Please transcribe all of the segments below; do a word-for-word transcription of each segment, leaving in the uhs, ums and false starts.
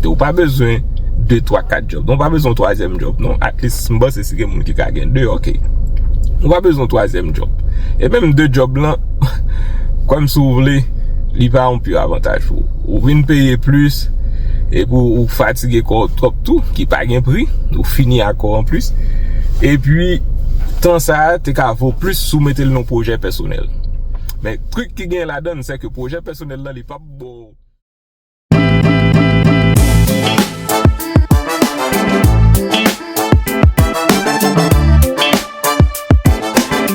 Ou pa bezwen de, twa, kat djòb. Non, ou pa bezwen yon twazyèm djòb, non. At least, m panse si gen moun ki ka gen de, ok. Ou pa bezwen yon twazyèm djòb. E menm de djòb lan, kwè m si w vle, li pa yon pil avantaj pou ou. Ou vin peye plis, epi ou fatige kò w twòp tou, ki pa gen pri, ou fini ak kò w anplis. Epi, tan sa a te ka vo plis si w mete l nan pwojè pèsonèl. Men, trik ki gen ladan l, se ke pwojè pèsonèl lan, li p ap ba w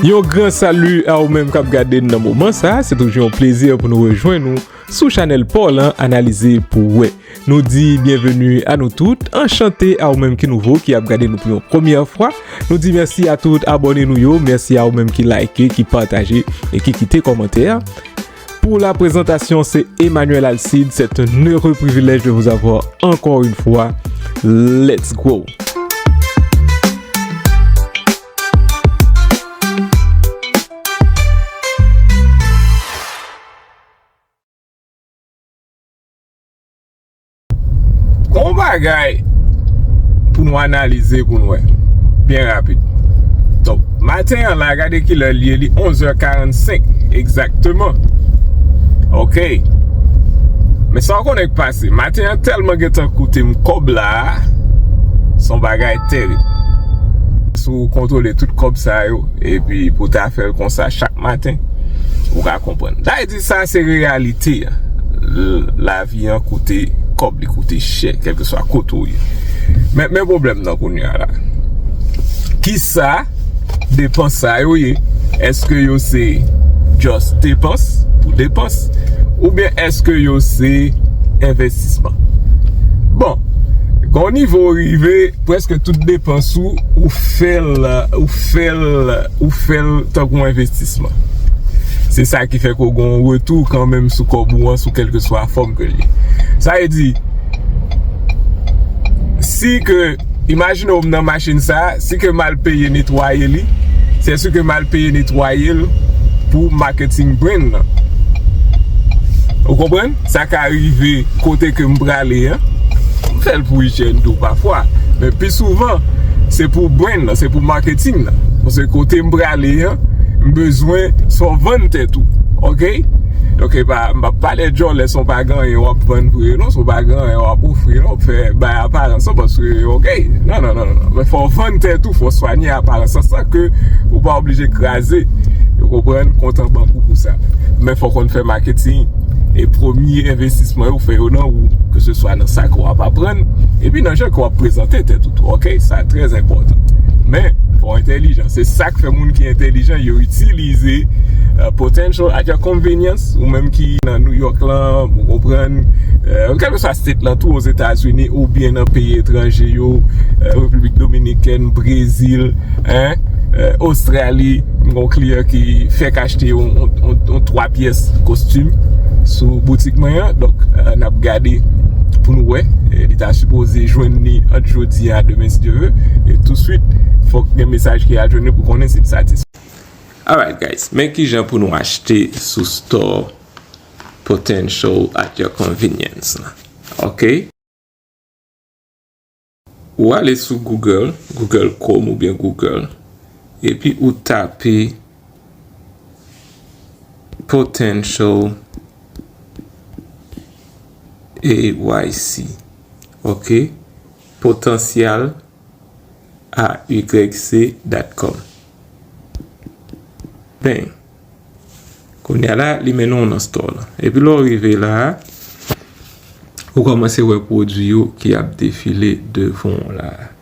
Yon gran sali a ou menm k ap gade n nan moman sa a. Se toujou yon plezi pou nou rejwenn ou sou chanèl pa w lan, Analize pou w wè. Nou di byenveni a nou tout, anchante a ou menm ki nouvo, ki ap gade nou pou yon premyè fwa. Nou di mèsi a tout abòne nou yo, mèsi a ou menm ki like, ki pataje e ki kite kòmantè. Pour la présentation, c'est Emmanuel Alcide. C'est un heureux privilège de vous avoir encore une fois. Let's go! Gon bagay pou nou analize, pou nou wè. Byen rapid. Donk, maten an la, gade kilè l ye, li onz è karannsenk egzakteman. Ok. Men sa w konnen k pase. Maten an tèlman gentan koute m kòb la a, se yon bagay terib. Si w kontwole tout kòb sa yo, epi pou w ta fè l konsa chak maten, ou ka konprann. Sa vle di sa se reyalite a. L-, lavi an koute kòb, li koute chè, kèlkeswa kote w ye. Men, men pwoblèm nan kounye a la. Kisa depans sa yo ye? Èske yo se just depans pou depans? Oubyen èske yo se envestisman? Bon, gon nivo w rive, prèske tout depans ou, ou fè l, ou fè l, ou fè l tankou yon envestisman. Se sa ki fè ke w gen yon retou kanmenm sou kòb ou an, sou kèlkeswa fòm ke l ye. Sa vle di, si ke, imajine w m nan machin sa a, si ke m al peye netwaye li, se si ke m al peye netwaye l pou marketing brand nan. Ou konprann? Sa ka rive kote ke m prale an, m fè l pou ijyèn tou pafwa. Men pi souvan, se pou brand nan, se pou marketing nan. Paske kote m prale an, m bezwen fè w vann tèt ou. Ok? Donk, e pa, m p ap pale djòlè, si w pa gen anyen w ap vann vre, non, si w pa gen anyen w ap ofri, non, w ap fè bay aparans lan, paske, ok? Non, non, non, non, non. Men fò w vann tèt ou, fò w swanye aparans lan, san ke ou pa oblije kraze. Ou konprann? Kont an bank ou pou sa. Men fò w konn fè marketing. E premye envestisman yo, fè yo nan ou, keseswa nan sa ke w ap aprann, epi nan jan ke w ap prezante tèt ou tou, ok? Sa trè enpòtan. Men, fò w entèlijan. Se sa k fè moun ki entèlijan, yo itilize, euh, potential at your convenience, ou menm ki nan New York lan, ou konprann, euh, kèlkeswa state lan tou, Ozetazini, oubyen nan peyi etranje yo, euh, Repiblik Dominikèn, Brezil, en, euh, Ostrali, m gon kliyan ki fèk achte yon, yon, yon, yon twa pyès kostim sou boutik mwen an. Donk, euh, n ap gade pou nou wè. E li ta sipoze jwenn li ant jodi a demen, si Dye vle. E touswit, fòk gen mesaj ki al jwenn li pou konnen si l satisfè. Alright, guys. Men kijan pou nou achte sou store Potential at your convenience lan. Ok? Ou ale sou Google, Google Chrome oubyen Google, epi ou tape Potential A Y C. Ok? Potansyal A Y C dot com. Bang. Kounye a la, li mennen w nan store lan. Epi lè w rive la a, ou kòmanse wè pwodui yo ki ap defile devan w la a.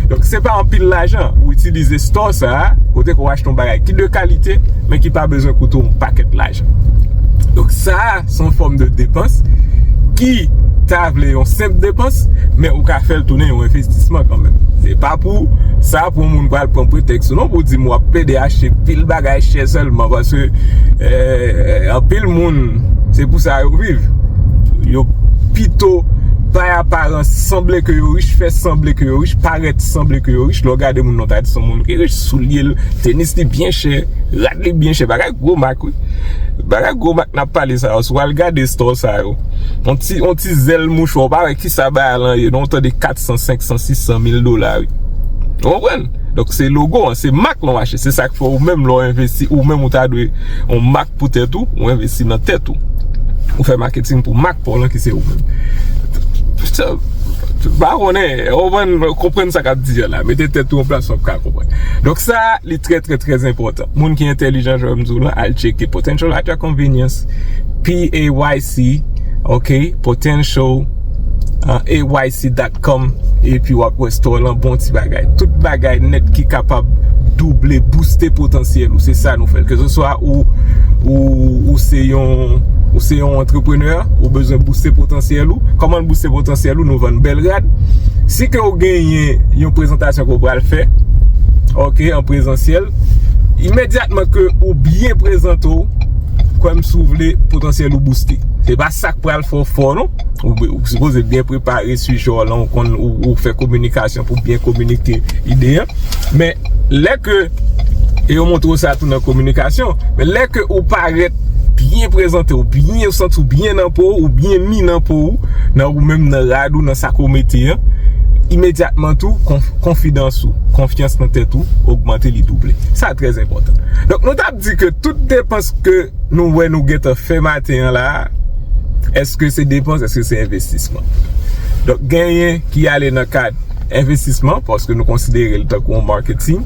Donk, se pa anpil lajan ou itilize store sa a, kote ke w achte yon bagay ki de kalite, men ki pa bezwen koute w yon pakèt lajan. Donk, sa a, se yon fòm de depans ki ta vle yon senp depans, men ou ka fè l tounen yon envestisman kanmenm. Se pa pou sa, pou yon moun pral pran pretèks ou non, pou di m w ap plede achte pil bagay chè sèlman, paske, eh, anpil moun, se pou sa yo viv. Yo pito bay apa Sanble ke yo rich, fè sanble ke yo rich, parèt sanble ke yo rich. Lè w gade moun nan, w ta di se yon moun ki rich, soulye l, tenis li byen chè, rad li byen chè, bagay gwo mak wi. Bagay gwo mak n ap pale sa yo. Si w al gade store sa yo, yon ti, yon ti zèl mouchwa, w pa wè kisa bagay lan ye non, w tande kat san, senk san, sis san mil dola wi. Ou konprann? Donk se logo an, se mak lan w achte. Se sa k fè ou menm lè w envesti, ou menm ou ta dwe yon mak pou tèt ou, ou envesti nan tèt ou. Ou fè maketing pou mak pa w lan ki se ou menm. Pa konnen, ou konprann, konprann sa k ap di a la. Mete tèt ou an plas, w ap ka konprann. Donk sa, li trè, trè, trè enpòtan. Moun ki entèlijan, jan m di w lan, al tcheke Potential at your convenience, P A Y C, ok, Potential, uh, A Y C dot com, epi w ap wè store lan bon ti bagay. Tout bagay nèt ki kapab double, booste potansyèl ou. Se sa nou fè l. Ke se swa ou, ou, ou se yon, ou se yon antreprenè, ou bezwen booste potansyèl ou. Kòman booste potansyèl ou? Nou vann bèl rad. Si ke ou genyen yon prezantasyon ke ou pral fè, ok, an prezansyèl, imedyatman ke ou byen prezante w, kwè m si w vle, potansyèl ou booste. Se pa sa k pral fè w fò non. Ou, ou sipoze byen prepare sijè w lan, ou konn, ou, ou fè kominikasyon pou byen kominike ide an. Men lè ke, e yo montre w sa tou nan kominikasyon, men lè ke ou parèt byen prezante w, byen, ou santi w byen nan po w, ou byen mi nan po w, nan ou menm, nan rad ou, nan sa ke w mete an, imedyatman tou, konf-, konfidans ou, konfyans nan tèt ou ogmante, li double. Sa trè enpòtan. Donk nou t ap di ke tout depans ke nou wè nou gentan fè maten an la, èske se depans, èske se envestisman? Donk genyen ki ale nan kad envestisman, paske nou konsidere l tankou yon marketing,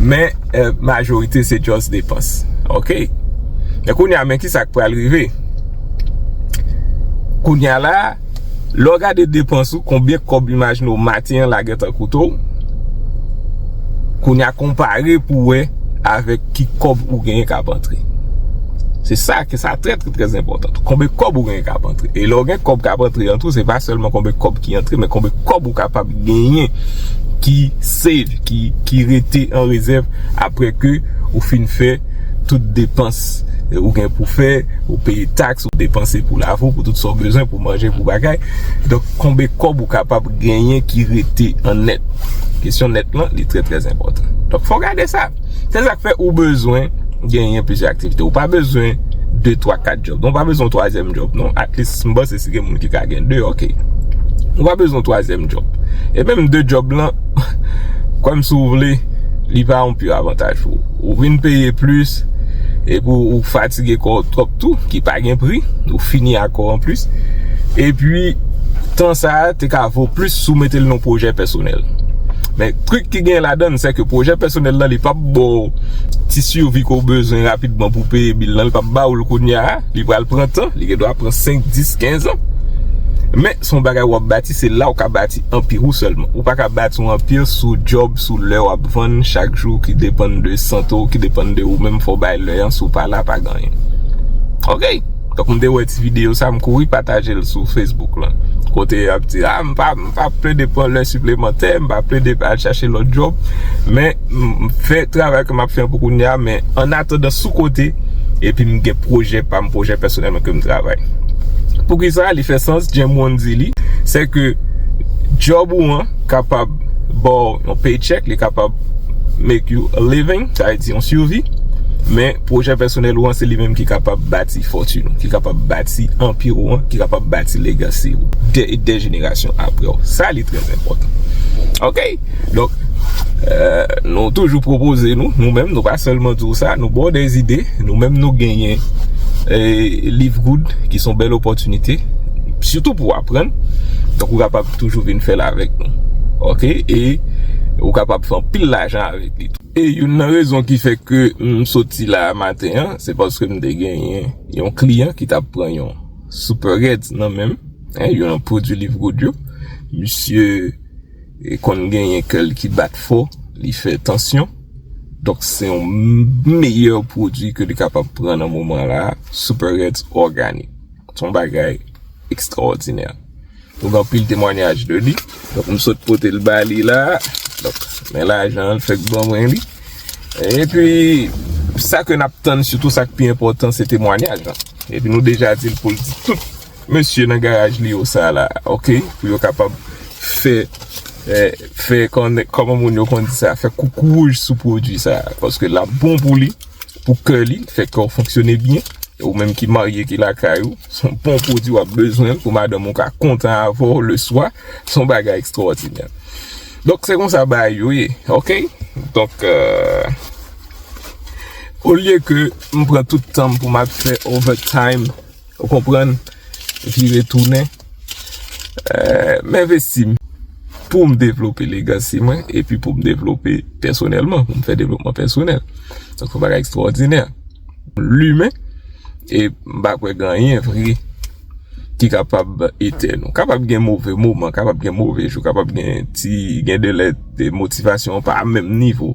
men, eh, majorite se just depans. Ok? Men kounye a, men kisa k pral rive? Kounye a la, lè w gade depans ou, konbyen kòb, imajine w, maten an la gentan koute w, kounye a konpare pou wè avèk ki kòb ou genyen k ap antre. Se sa ke sa trè, trè, trè enpòtan. Konbyen kòb ou genyen k ap antre. E lè w gen kòb k ap antre an tou, se pa sèlman konbyen kòb ki antre, men konbyen kòb ou kapab genyen ki save, ki, ki rete an rezèv apre ke ou fin fè tout depans ou gen pou fè, ou peye taks, ou depanse pou lavi w, pou tout sa w bezwen, pou manje, pou bagay. Donk, konbyen kòb ou kapab genyen ki rete an nèt? Kesyon nèt lan, li trè, trè enpòtan. Donk, fò w gade sa. Se sa k fè ou bezwen genyen plizyè aktivite. Ou pa bezwen de, twa, kat djòb. Non, ou pa bezwen yon twazyèm djòb, non. At least, m panse si gen moun ki ka gen de, ok. Ou pa bezwen yon twazyèm djòb. E menm de djòb lan, kwè m si w vle, li pa yon pil avantaj pou ou. Ou vin peye plis, epi ou, ou fatige kò w twòp tou, ki pa gen pri, ou fini ak kò w anplis. Epi, tan sa a te ka vo plis si w mete l nan pwojè pèsonèl. Men, trik ki gen ladan l, se ke pwojè pèsonèl lan, li p ap ba w ti sivi ke w bezwen rapidman pou peye bil lan, li p ap ba w l kounye a, li pral pran tan, li gendwa pran senk, dis, kenz an. Men, se yon bagay w ap bati, se la w ka bati anpi ou sèlman. Ou pa ka bati yon anpi sou djòb, sou lè w ap vann chak jou, ki depann de sante w, ki depann de ou menm, fò w bay lè an, si w pa la, pa gen anyen. Ok? Donk, m te wè ti videyo sa, m kouri pataje l sou Facebook lan. Kote y ap di, a, m pa, m pa plede pran lè siplemantè, m pa plede al chache lòt djòb, men m fè travay ke m ap fè an pou kounye a, men an atandan sou kote, epi m gen pwojè pa m, pwojè pèsonèl mwen ke m travay. Poukisa li fè sans? Jim Rohn di li, se ke djòb ou an kapab ba w yon paycheck, li kapab make you a living, sa vle di yon sivi, men pwojè pèsonèl ou an, se li menm ki kapab bati fòtin ou, ki kapab bati anpi ou an, ki kapab bati legacy ou de, de jenerasyon apre w. Sa, li trè enpòtan. Ok? Donk, eh, nou toujou pwopoze nou, nou menm, nou pa sèlman di w sa, nou ba w de zide, nou menm nou genyen, eh, Live Good, ki se yon bèl opòtinite, sitou pou w aprann. Donk, ou kapab toujou vin fè l avèk nou. Ok? E ou kapab fè anpil lajan avèk li tou. E youn nan rezon ki fè ke m soti la maten an, se paske m te genyen yon kliyan ki t ap pran yon Super Reds nan men m, en, youn nan pwodui Live Good yo. Misye, e, konn genyen kè l ki bat fò, li fè tansyon. Donk, se yon m-, meyè pwodui ke li kapab pran nan moman la, Super Reds Organic. Se yon bagay ekstraòdinè. Nou gen anpil temwanyaj de li. Donk, m sot pote l ba li la. Donk, men lajan l fèk ban mwen li. Epi, sa ke n ap tann, sitou sa k pi enpòtan, se temwanyaj lan. Epi, nou deja di l pou l di tout mesye nan garaj li yo sa la, ok? Pou yo kapab fè, eh, fè kòman moun yo konn di sa, fè kouk wouj sou pwodui sa, paske l ap bon pou li, pou kè li, fè kè w fonksyone byen. Ou menm ki marye, ki lakay ou, se yon bon pwodui w ap bezwen pou madanm ou ka kontan avè w le swa. Se yon bagay ekstwòdinè. Donk, se konsa bagay yo ye, ok? Donk, euh, olye ke m pran tout tan m pou m ap fè overtime, ou konprann, vire tounen, euh, m envesti m pou m devlope legacy mwen, epi pou m devlope pèsonèlman, pou m fè devlopman pèsonèl. Donk, se yon bagay ekstwòdinè. Limen, e m pa kwè gen anyen vre ki kapab etèn ou. Kapab gen move moman, kapab gen move jou, kapab gen ti, gen de lè de motivasyon pa menm nivo.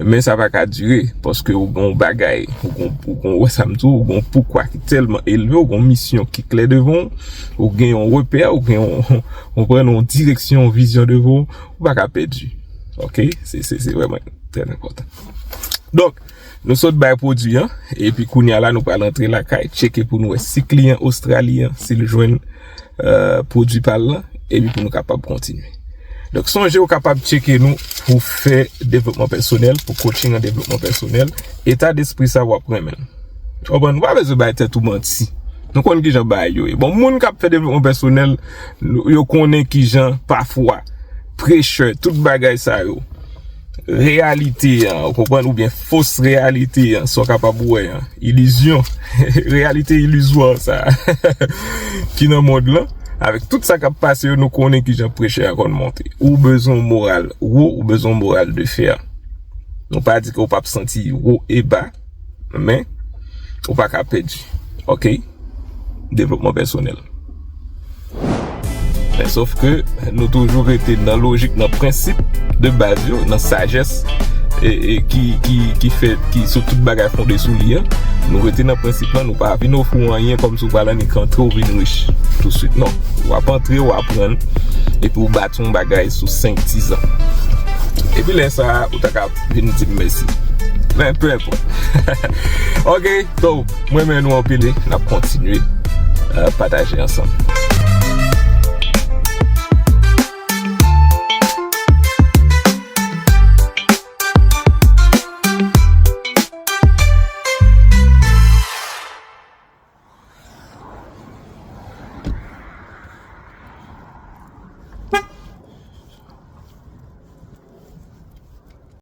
Men sa pa ka dire, paske ou gen yon bagay, ou gen, ou gen, wè sa m di w, ou gen yon poukwa ki tèlman elve, ou gen yon misyon ki klè devan w, ou gen yon repè, ou gen yon, ou pran yon direksyon, yon vizyon devan w, ou pa ka pèdi. Ok? Se, se, se vrèman trè enpòtan. Donk, nou sot bay pwodui an, epi kounye a la, nou pral antre lakay, tcheke pou nou wè si kliyan Ostrali an, si l jwenn, euh, pwodui pa l lan, epi pou nou kapab kontinye. Donk, sonje ou kapab tcheke nou pou fè devlopman pèsonèl, pou coaching an devlopman pèsonèl. Eta despri sa w ap renmen l. Ou konprann? Ou pa bezwen bay tèt ou manti. Nou konn kijan bagay yo ye. Bon, moun k ap fè devlopman pèsonèl, nou, yo konnen kijan pafwa pressure, tout bagay sa yo, reyalite an, ou konprann, oubyen fos reyalite an, sa w kapab wè an, ilizyon, reyalite ilizwa sa ki nan mond lan, avèk tout sa k ap pase yo, nou konnen kijan pressure an konn monte. Ou bezwen yon moral wo, ou bezwen yon moral de fè. Nou pa di ke ou p ap santi wo e ba, men ou pa ka pèdi. Ok? Devlopman pèsonèl. Men sof ke nou toujou rete nan lojik, nan prensip de baz yo, nan sajès, e, e ki, ki, ki fè, ki sou tout bagay fonde sou li an. Nou rete nan prensip lan, nou pa vin ofri w anyen kòmsi w pral annik antre, w vin rich touswit. Non. W ap antre, w aprann, epi w bati yon bagay sou senk, dis zan. Epi lè sa a, ou ta ka vin di m mèsi. Men, peu importe. Ok, so, mwen renmen nou anpil, n ap kontinye, euh, pataje ansanm.